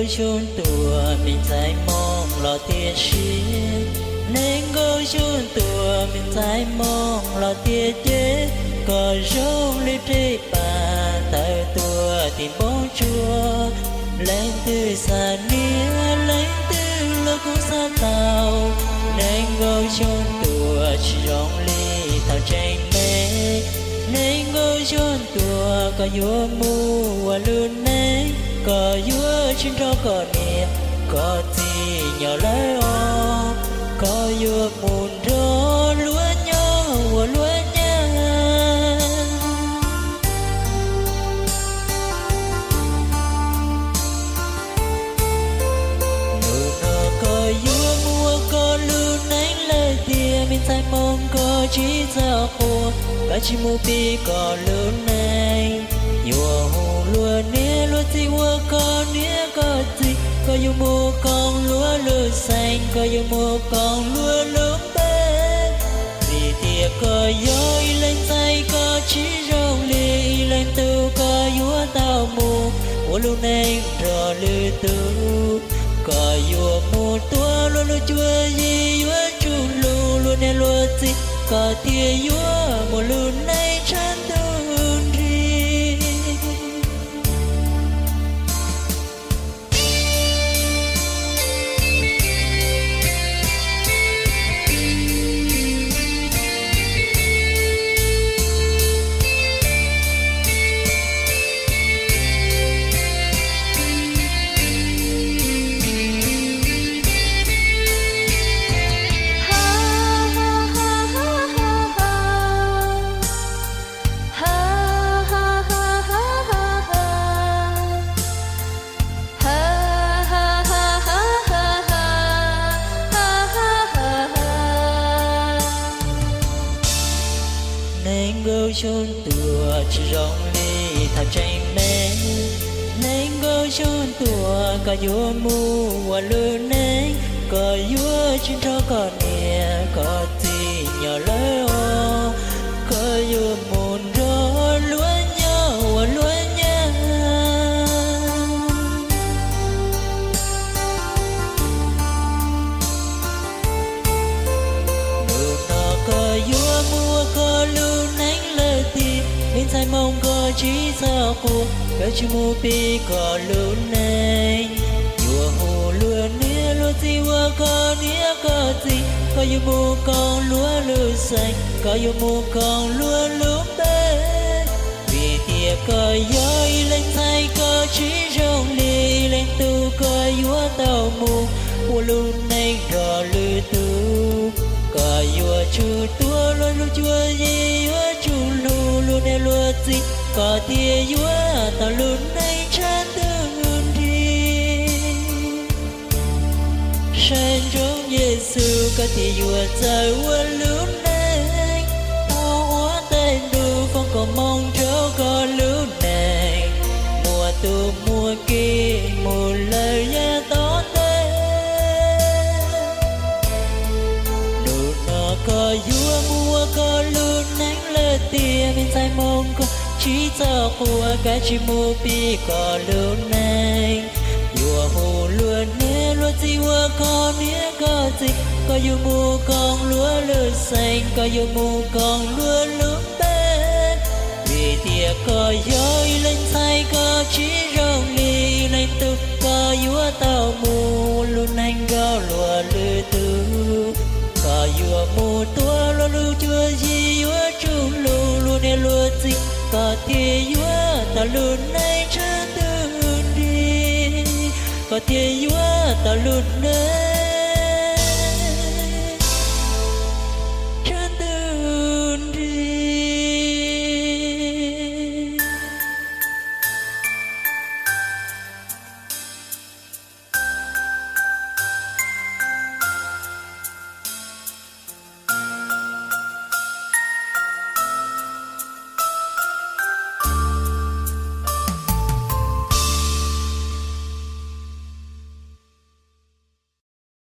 Xyoo tuaj me ntxhais Hmoob los tiag siab, nees nkaum xyoo tuaj me ntxhais Hmoob los tiag ces, koj zoo li reb pas tawm tuaj tim npoo tsuag. Leej twg xav niam leej twg los kuj xav tau, nees nkaum xyoo tuaj tsis zoo li thaum tseem me. Nees nkaum xyoo tuaj koj yuav mus ua lub neej, koj yuav tsis nrog koj niam koj txiv nyob lawm os, koj yuav mus nrog luag nyob ua luag nyab. Hnub no koj yuav mus ua koj lub neej lawm tiag, me ntxhais Hmoob koj tsis txhob quaj, koj tsis mus pib koj lub neej. Yuav hu luag niam luag txiv ua koj niam koj txiv, koj yuav mus koom luag lub xeem, koj yuav mus koom luag lub npe. Vim tias koj yog ib leeg ntxhais koj tsis zoo li ib leeg tub, koj yuav tau mus ua lub neej nrog lwm tus. Koj yuav mus tuav luag lub cuab yig, yuav tsum hlub luag niam luag txiv, koj thiaj yuav muaj lub neej tshav ntuj nrig. Nees nkaum xyoo tuaj tsis zoo li thaum tseem me. Nees nkaum xyoo tuaj koj yuav mus ua lub neej, koj yuav tsis nrog koj niam koj txiv nyob lawm os, koj yuav mus nrog luag nyob ua luag nyab. Hnub no koj yuav mus ua koj lub neej lawm tiag, me ntxhais Hmoob koj tsis txhob quaj, koj tsis mus pib koj lub neej. Yuav hu luag niam luag txiv ua koj niam koj txiv, koj yuav mus koom luag lub xeem, koj yuav mus koom luag lub npe. Vim tias koj yog ib leeg ntxhais koj tsis zoo li ib leeg tub, koj yuav tau mus ua lub neej nrog lwm tus. Koj yuav tsum tuav luag lub cuab yig, yuav tsum hlub luag niam luag txiv, koj thiaj yuav tau lub neej tshav ntuj nrig. Saib ntsoov Yexus koj thiaj yuav txawj ua lub neej. Muaj huab tais ntuj foom koob hmoov rau koj lub neej, muaj tub muaj ki mus lawm yav tom ntej. Hnub no koj yuav mus ua koj lub neej lawm tiag, me ntxhais Hmoob koj tsis txhob quaj, koj tsis mus pib koj lub neej. Yuav hu luag niam luag txiv ua koj niam koj txiv, koj yuav mus koom luag lub xeem, koj yuav mus koom luag lub npe. Vim tias koj yog ib leeg ntxhais koj tsis zoo li ib leeg tub, koj yuav tau mus lub neej nrog luag lwm tus. Koj yuav mus tuav luag lub cuab yig, yuav tsum hlub luag niam luag txiv, koj thiaj yuav tau lub neej tshav ntuj nrig, koj thiaj yuav tau lub neej